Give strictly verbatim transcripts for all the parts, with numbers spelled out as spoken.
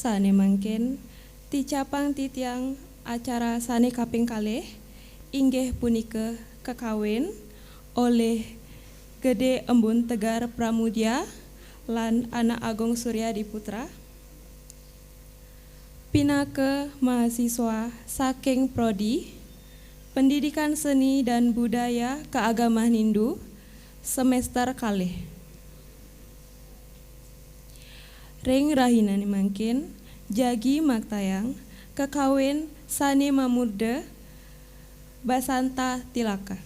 Sané mangkin, ticapang titiang acara sané kaping kalih, inggih punika kakawin olih Gedé Embun Tegar Pramudia lan Anak Agung Surya Diputra. Pinaka mahasiswa saking Prodi Pendidikan Seni dan Budaya Keagamaan Hindu, semester kalih. Ring rahinané mangkin, jagi maktayang kakawin sané mamurda Basanta Tilaka.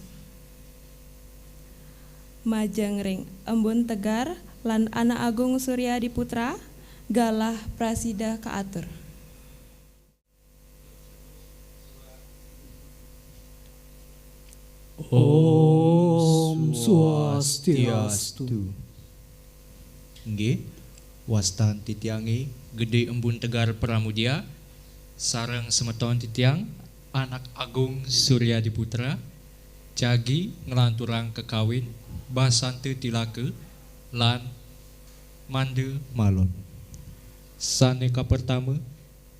Majeng ring Embun Tegar lan Anak Agung Surya Diputra, galah prasida kaatur. Om Swastiastu. Inggih, wastan titiangé Gedé Embun Tegar Pramudia, sareng semeton titiang Anak Agung Surya Diputra, jagi nglanturang kakawin Basanta Tilaka lan Manda Malon. Sané kapertama,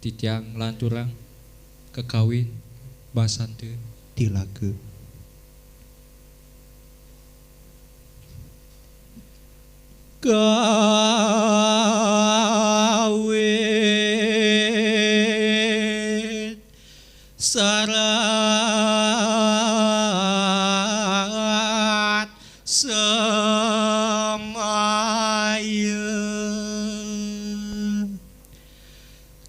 titiang nglanturang kakawin Basanta Tilaka. Kawin sarat semaya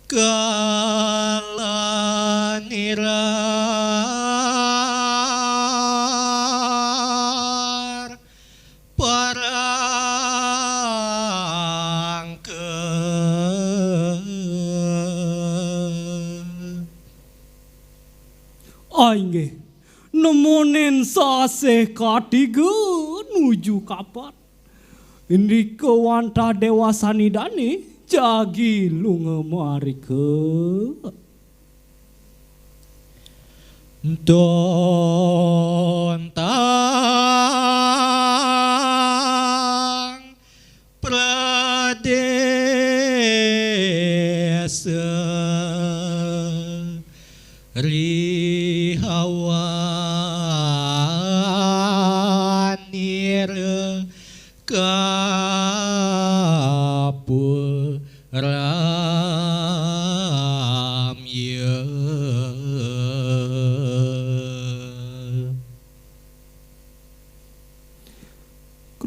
kalangirar parangka. Ainggih, nemonin sasih katiga nuju kapat. Indika wantah déwasan Idané jagi lunga marika. Tontang pradésa rihawanira kapuramya.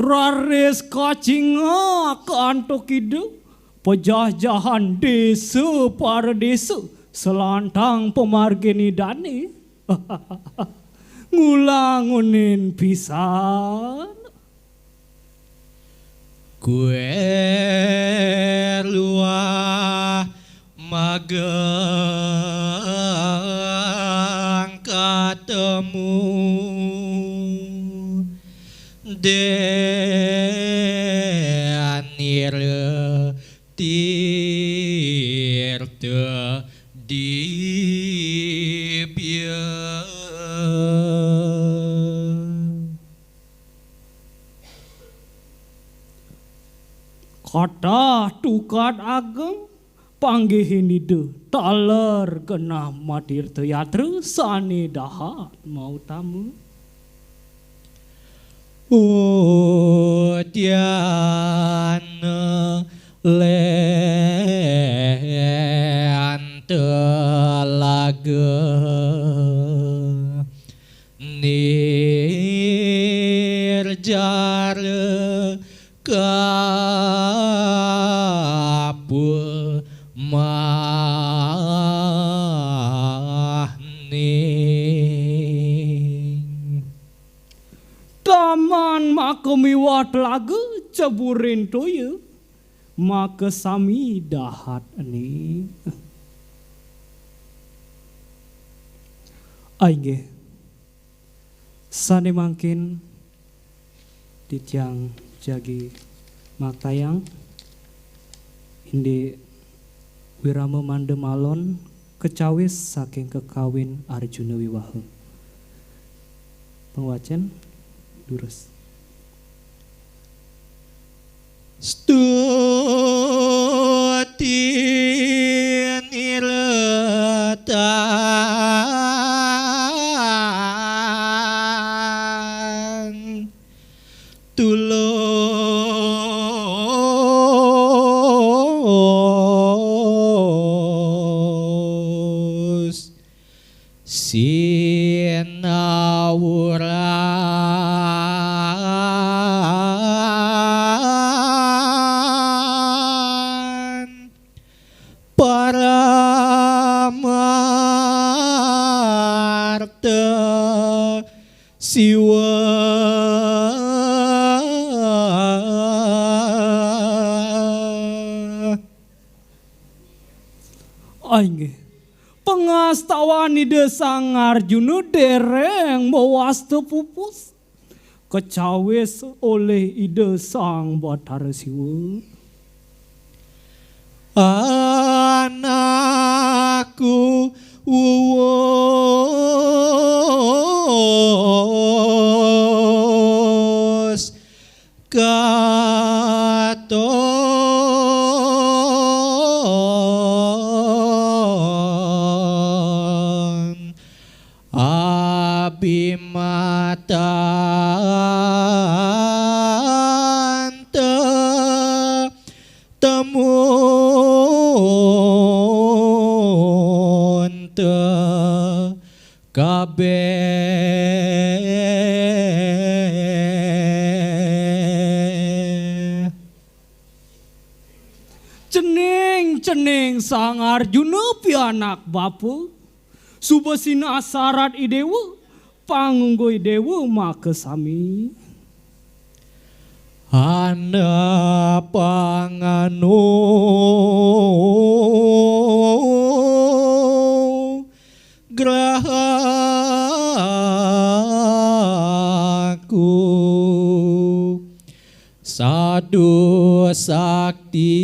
Raris kacingak antuk ida, pejahjahan désa paradésa, selantang pamargin Idané. Ngulangunin pisan. Kué luah magang katemu dénira tirta dibya. Kathah tukad ageng panggihin Ida, taler genah matirta yatra sané dahat mautama. Udiana lentelaga nirjara kapumahning. Taman maka miwah telaga ceburin toya, makasami dahat ene. Ainggih. Sane mangkin titiang jagi maktayang indik Wirama Manda Malon kacawis saking kakawin Arjuna Wiwaha. Pangwacen durus. Stuti niletan tulus sinawuran paramarta Siwa. Ainggih, pangastawan Ida Sang Arjuna dereng mawasta pupus. Kacawis olih Ida Sang Batara Siwa. Anakku wuwus katon abimatanta temunta kabeh. Cening-cening Sang Arjuna pianak bapa, suba sinah sarat Idewa, pangungguh Idewa makasami. Ana panganu grahaku sadu sakti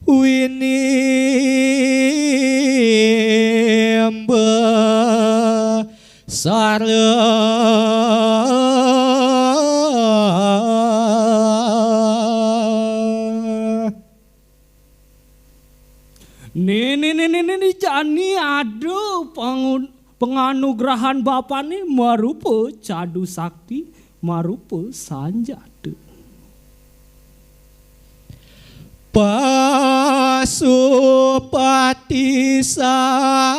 winimba sara. Nene, nene, nene, jani ada pangun-, panganugrahan bapane marupa cadu sakti, marupa sanjata. Pasupati sastra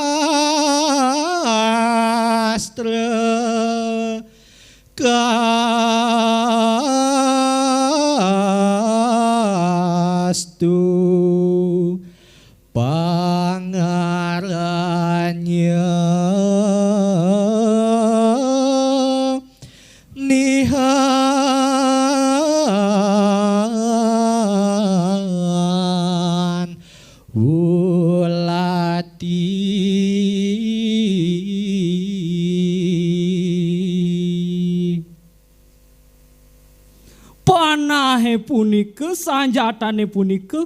kastu pangaranya nihan ulati. Panahe punika, sanjatane punika,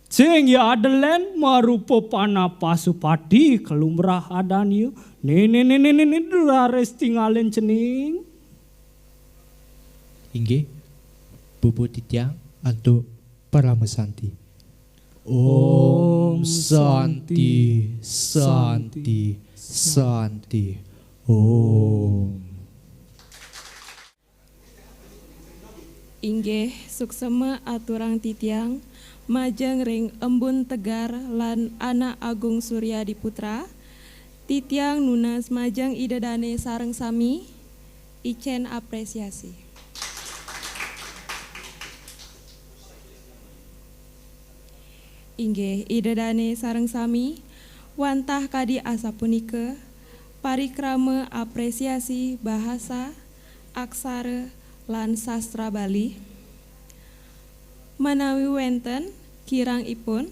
sing ya delen marupa panah pasupati kalumrah adanya. Nene, nene, nene, raris tingalin cening. Inggih, puput titiang antuk parama santi. Om Santi, Santi, Santi. Om. Inggih, suksema aturang titiang majeng ring Embun Tegar lan Anak Agung Surya Diputra. Titiang nunas majeng Ida Dane sareng sami, icen apresiasi. Inggih, Ida Dane sareng sami, wantah kadi asapunika, Parikrama apresiasi bahasa, aksara, lan sastra Bali. Manawi wenten kirangipun,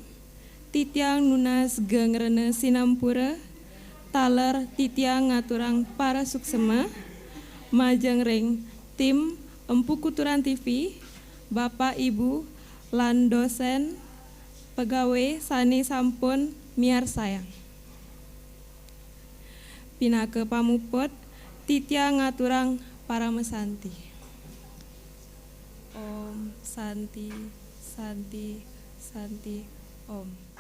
titiang nunas gengrena sinampura, taler titiang ngaturang parasuksema majeng ring tim Empu Kuturan T V, Bapak, Ibu, lan dosen pegawai sane sampun miarsayang. Pinaka pamuput, titiang ngaturang paramasanti. Om Santi, Santi, Santi, Om.